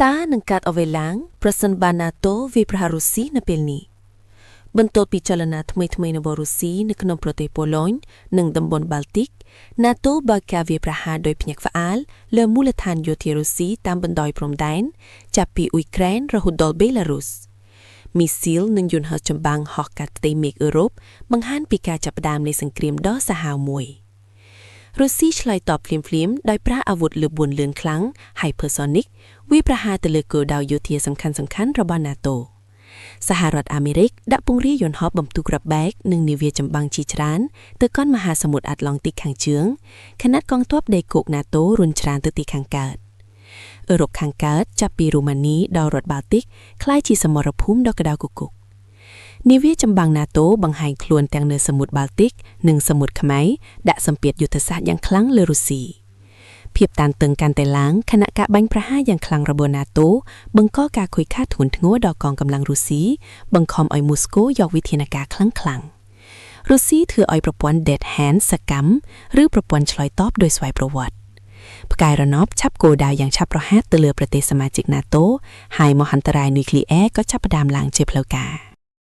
តើនឹងកើតអ្វីឡើងប្រសិនបើ NATO វាយប្រហាររុស្ស៊ីនៅពេលនេះបន្ទាប់ពីចលនាថ្មីៗរបស់រុស្ស៊ីនៅក្នុងប្រទេសប៉ូឡូញនិងតំបន់បាល់ទិក NATO បើកការវាយប្រហារដោយភ្ញាក់ផ្អើលលើមូលដ្ឋានយោធារុស្ស៊ីតាមបណ្ដោយព្រំដែនចាប់ពីអ៊ុយក្រែនរហូតដល់បេឡារុសមីស៊ីលនិងយន្តហោះចម្បាំងហោះកាត់ផ្ទៃមេឃអឺរ៉ុបបង្ហាញពីការចាប់ផ្ដើមនៃសង្គ្រាមដ៏សាហាវមួយរុស្ស៊ីឆ្លើយតបភ្លាមៗដោយប្រើអាវុធល្បឿនលឿនខ្លាំង Hypersonic វាយប្រហារទៅលើគោលដៅយោធាសំខាន់ៗរបស់ NATO សហរដ្ឋអាមេរិកដាក់ពង្រាយយន្តហោះបំផ្ទុះគ្រាប់បែកនិងនាវាចម្បាំងជាច្រើនទៅកាន់មហាសមុទ្រអាត្លង់តិកខាងជើងខណៈកងទ័ពដីគោក NATO រុញច្រានទៅទីខាងកើតអឺរ៉ុបខាងកើតចាប់ពីរូម៉ានីដល់រដ្ឋបាល់ទិកក្លាយជាសមរភូមិដ៏ក្តៅគគុកនាវាចម្បាំង NATO បង្ហាញខ្លួនទាំងនៅសមុទ្របាល់ទិកនិងសមុទ្រខ្មៅដាក់សម្ពាធយុទ្ធសាស្ត្រយ៉ាងខ្លាំងលើរុស្ស៊ីភាពតានតឹងកាន់តែឡើងខណៈការបាញ់ប្រហារយ៉ាងខ្លាំងរបស់ NATO បង្កការខូចខាតធ្ងន់ធ្ងរដល់កងកម្លាំងរុស្ស៊ីបង្ខំឲ្យមូស្គូយកវិធានការខ្លាំងៗរុស្ស៊ីធ្វើឲ្យប្រព័ន្ធ Dead Hand សកម្មឬប្រព័ន្ធឆ្លើយតបដោយស្វ័យប្រវត្តិផ្កាយរណបឆាប់គោលដៅយ៉ាងឆាប់រហ័សទៅលើប្រទេសសមាជិក NATO ហើយមហន្តរាយនុយក្លេអ៊ែរក៏ចាប់ផ្ដើមឡើងជាផ្លូវការ។